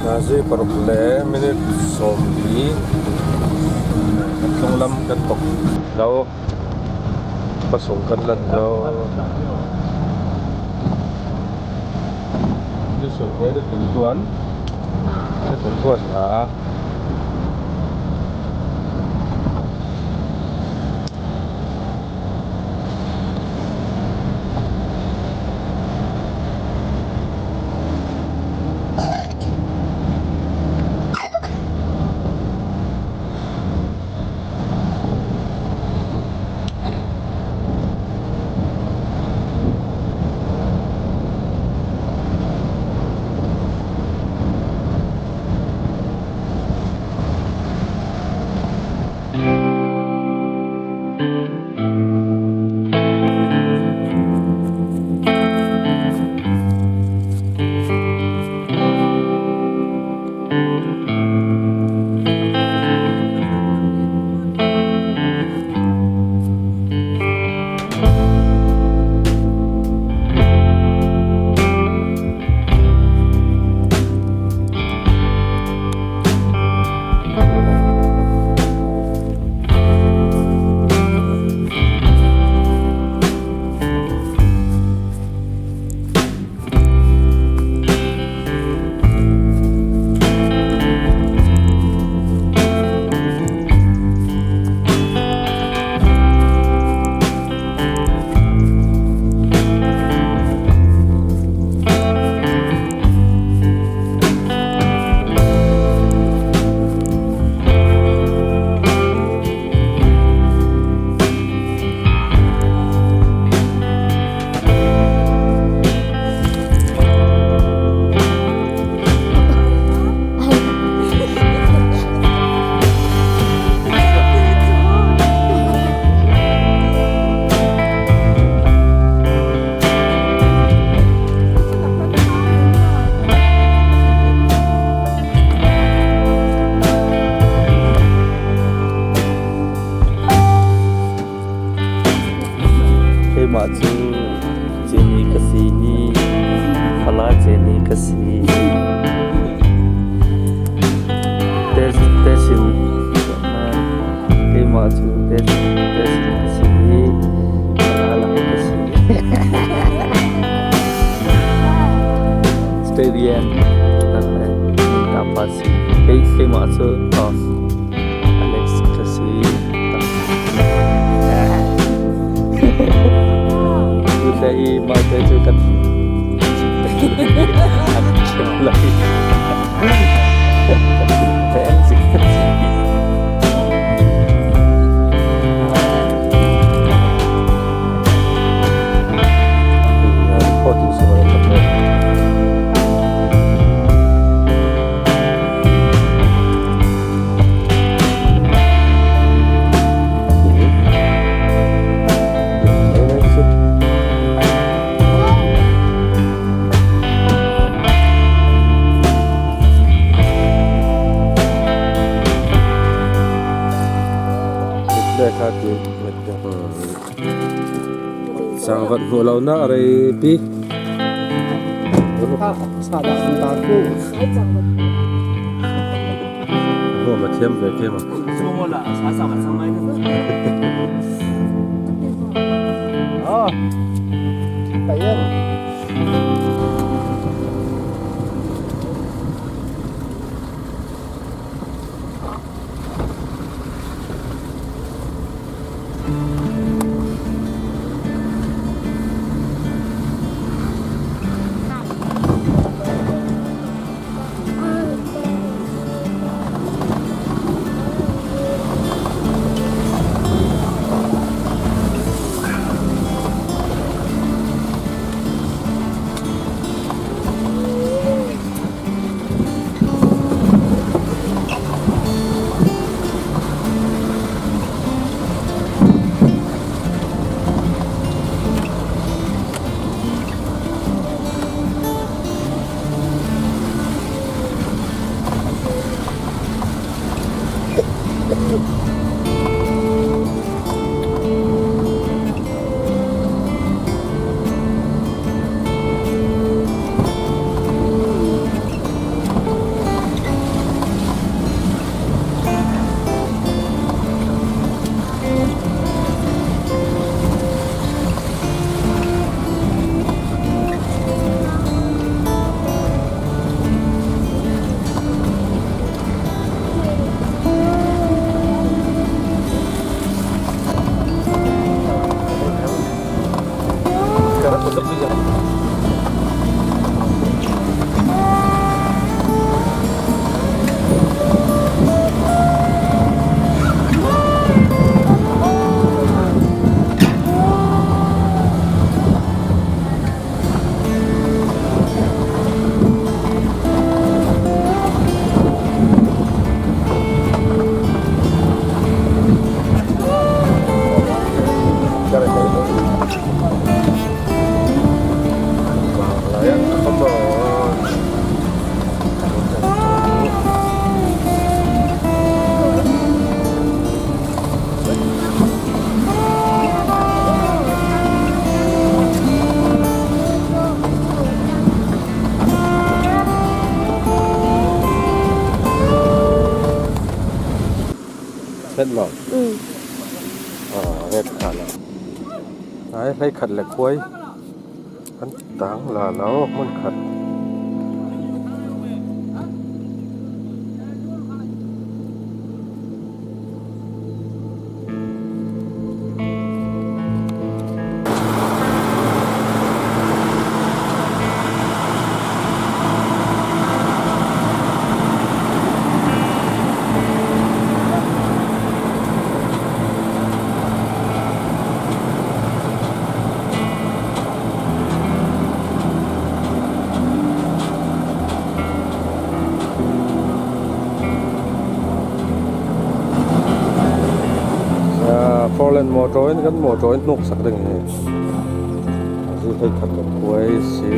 Nazi paruk le minute sawmli. Kan tlung lam kan tok lo. Khawsung kan lan zo. Jesuh Khrih na tun tuan, na tun tuan a. Keimah cu Jenny ka si hi, fala Jenny ka si. Tes-, Tesin, keimah cu Tes-, Tesin ka si hi, fala Lai ka si. Stadium, tapa si. Kei, keimah cu, oh. Alex ka si. Tute i malte cu kan, kan chim lai. Changvat hmuh lo na a rei pi. Ka sa dah an tar ku. Hmuh ma thiam ve ke ma. Chuang wala sa sa ma sang mai na. Ah. Ka yen. Ret lo. Mm. Ah, ret kha lo. Ai, hlei khat le khuai. Kan tang la lo, hmun khat. Ah, four lane motor in kan motor in hnuksak ding hi. Zing hleikhat ka khuai si.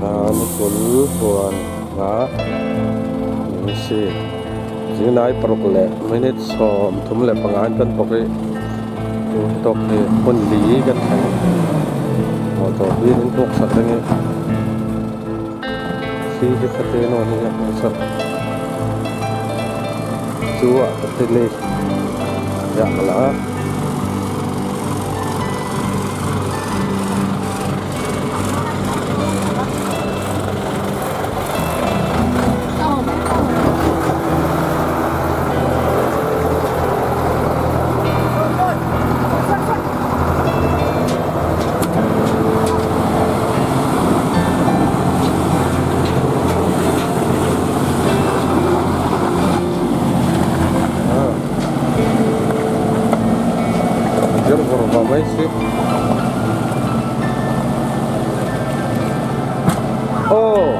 Ah, ni kul puan nga ni si. Zing nai paruk le minute sawm thum le panga in kan pawk hi. Tu hi tawk hi hmun li kan thleng. Motor biakin hnuksak ding hi. Khi hi ka te nawn hi a hmasa. Chu a ka te le. Ya ka la a. Zir vur va mai si. Oh.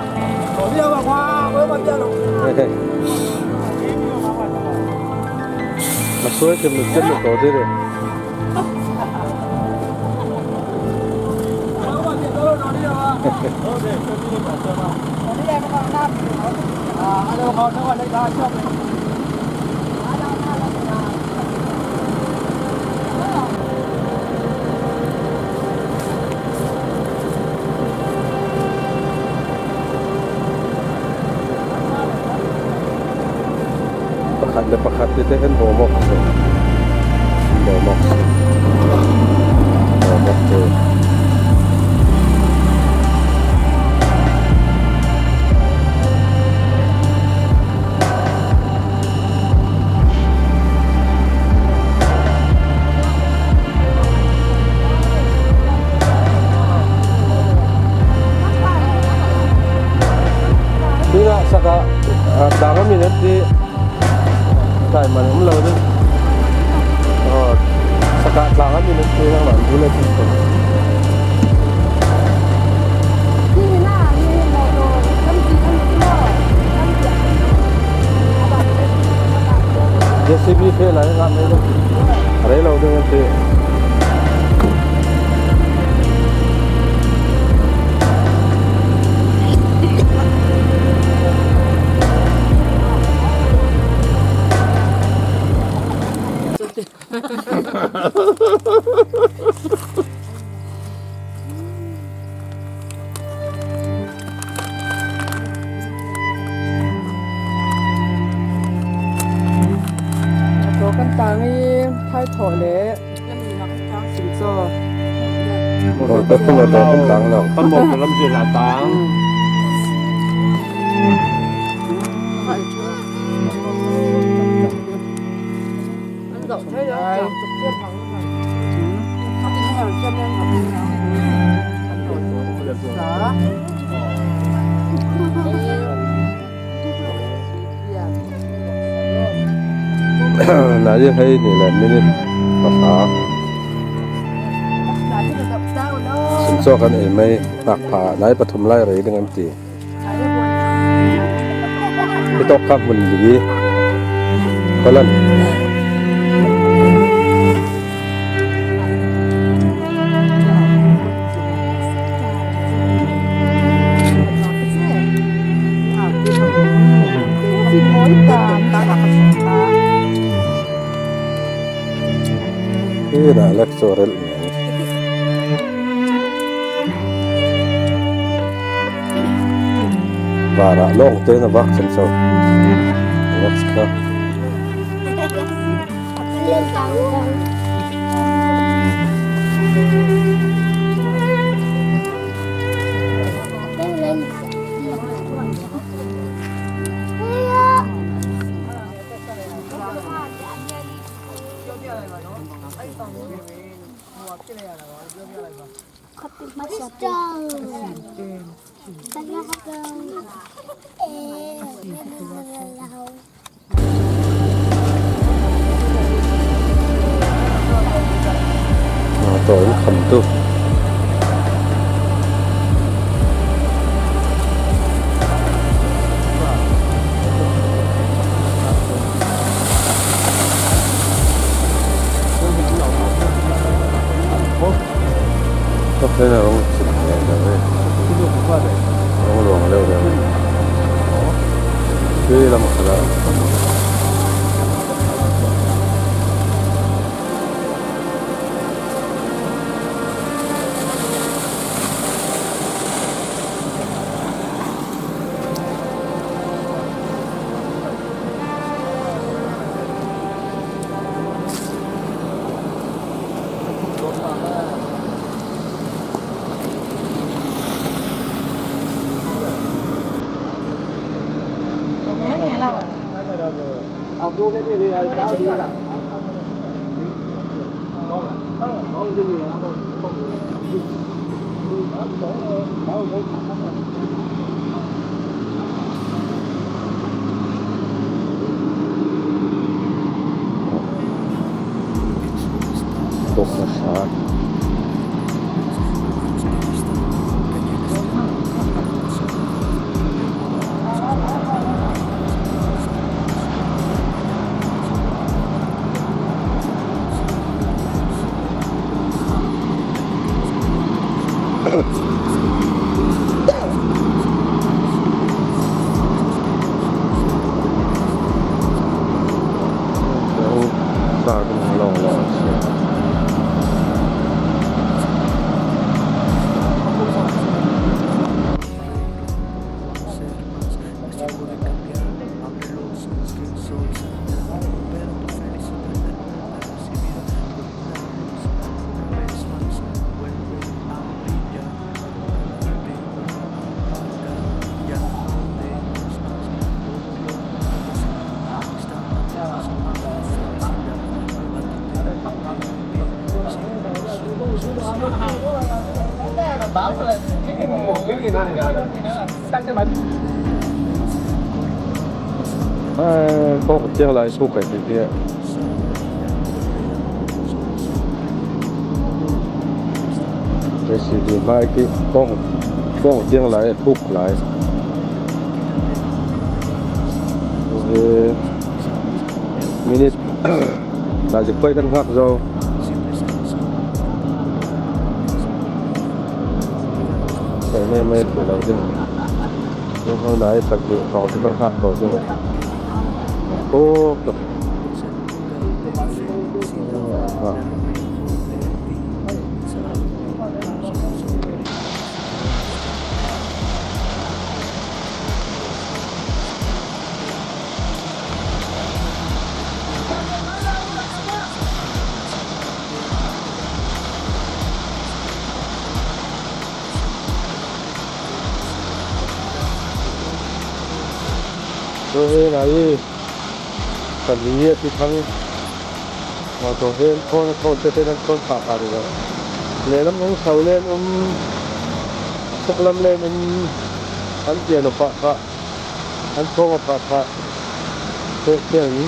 A suai kem kem to dire. Te hen bawmawk, bawmawk, bawmawk te. Tuna saka, ah, tang a minute ti. Taiman um lo ding. Aw, saka tlang a minute ti hang man du le ti ko. J C B fe lai nga mai lo. Rei lo ding ti. Kan tang i, phai thaw le. Kan ni nak tang. Sin so. Kan tang lo. Kan mo kan lam sin la tang. Nai hei ni le minute pasal. Sin so kan ei mai nak pha nai pathum lai rei ding em ti. Hi tawk kha hmun li. Kolan. Hi na lek so rel. Vara long te na vak chan so. Next ka. Tawi kham tu. Ka phena rong chim le le. Rong rong le le. Tui lam khala. Ê, kawng tiang lai khuk ai ti tiang. J C B mai ki kawng, kawng tiang lai khuk lai. Ê, minute. Dah zik pawh kan nghak zo. Kan mai mai lo ding. Kan hau nai tak ding, kawng te kan nghak lo ding. Aw, Tuhin ai, pali a ti thang. Mawtaw hian khawn a, khawn te hian an khawn phah phah rih lo. Lehlam hmang sau len um, suklam len um, an pian a phah phah, an khawn a phah phah. Te, te ang.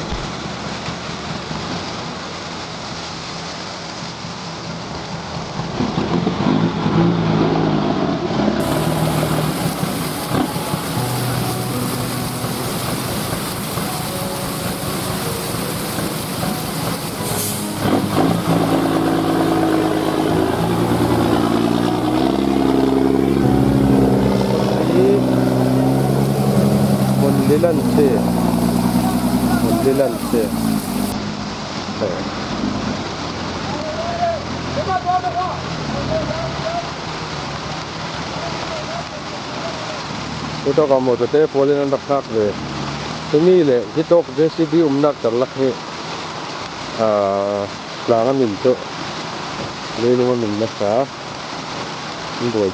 Hmun lil an si. Hmun lil an si. Hi tawkah mawtaw te pawlin an rak nghak ve. Hemi leh hi tawk J C B umnak tarlak hi, ah, tlang a min chu, leilung a min nasa. An buai.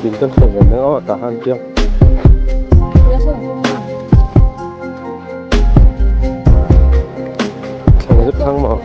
Tin kan hmuh ve mai aw, tah han tiang. Thang zuk thang maw?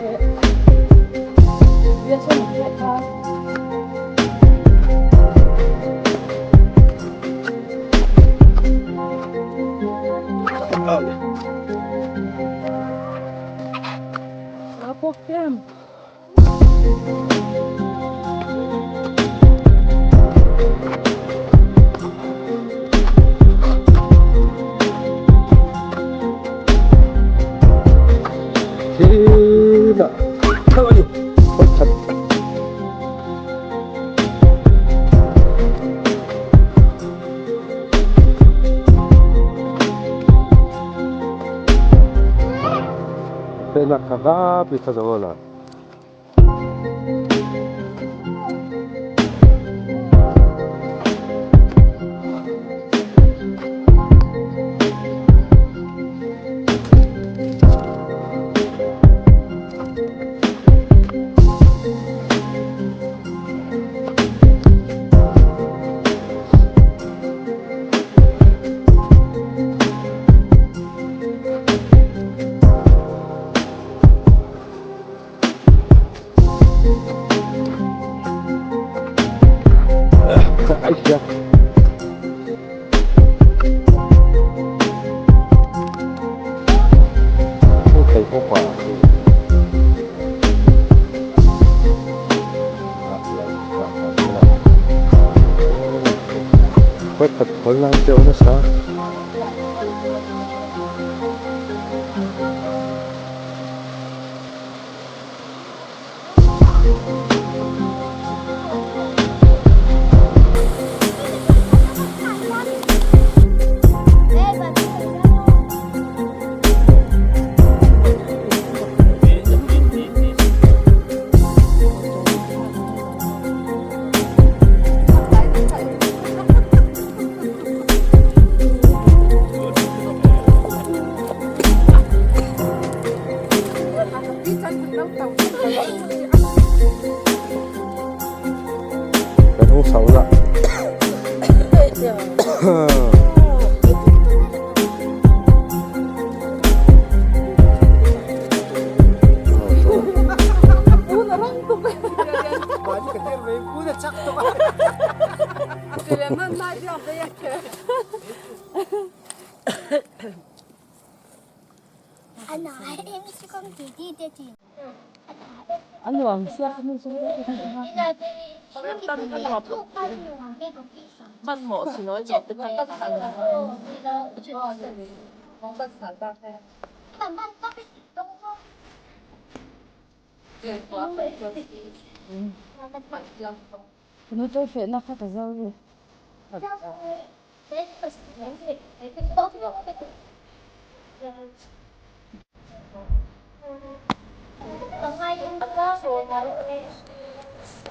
Tina. How are you? Oi, khat. Te nak kha kha pi kha zo la. Ai da. Không thấy có quả. Quét thật khối năng cho nó sao. An nuam siak ni chu. Man mawh si nawi zawh te khan. Nu te fehna kha ka zo ve.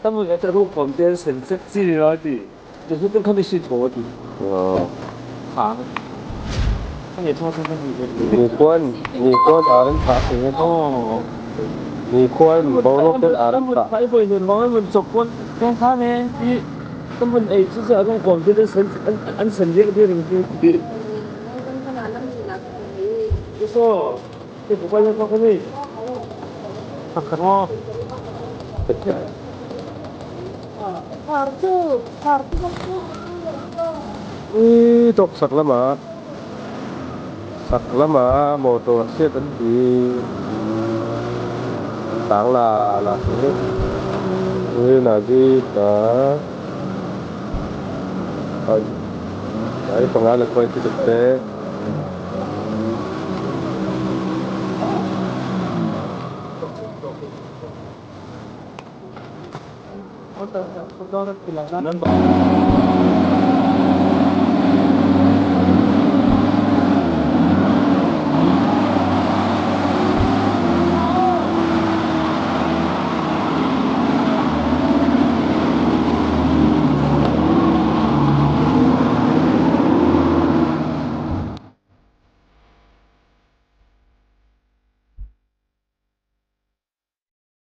Tamu ya ta ru kom te sen sek chi ni ra ti. Te su te kha mi si tho ti. Ha. Ni khuan, ni khuan a ran thah si nge. Ni khuan bo lawk te a ran thah. Khai boi nen vang mun chok pon. Keng kha ne ti. Tamun ei chu sa ru kom te sen an, an sen lek ti ring ti. Ti. Ti so. Ui, tawk sak lama, sak lama motor hriat an ti. Tang la la. Ui, na di ta. Ai, ai, panga le koi ti te.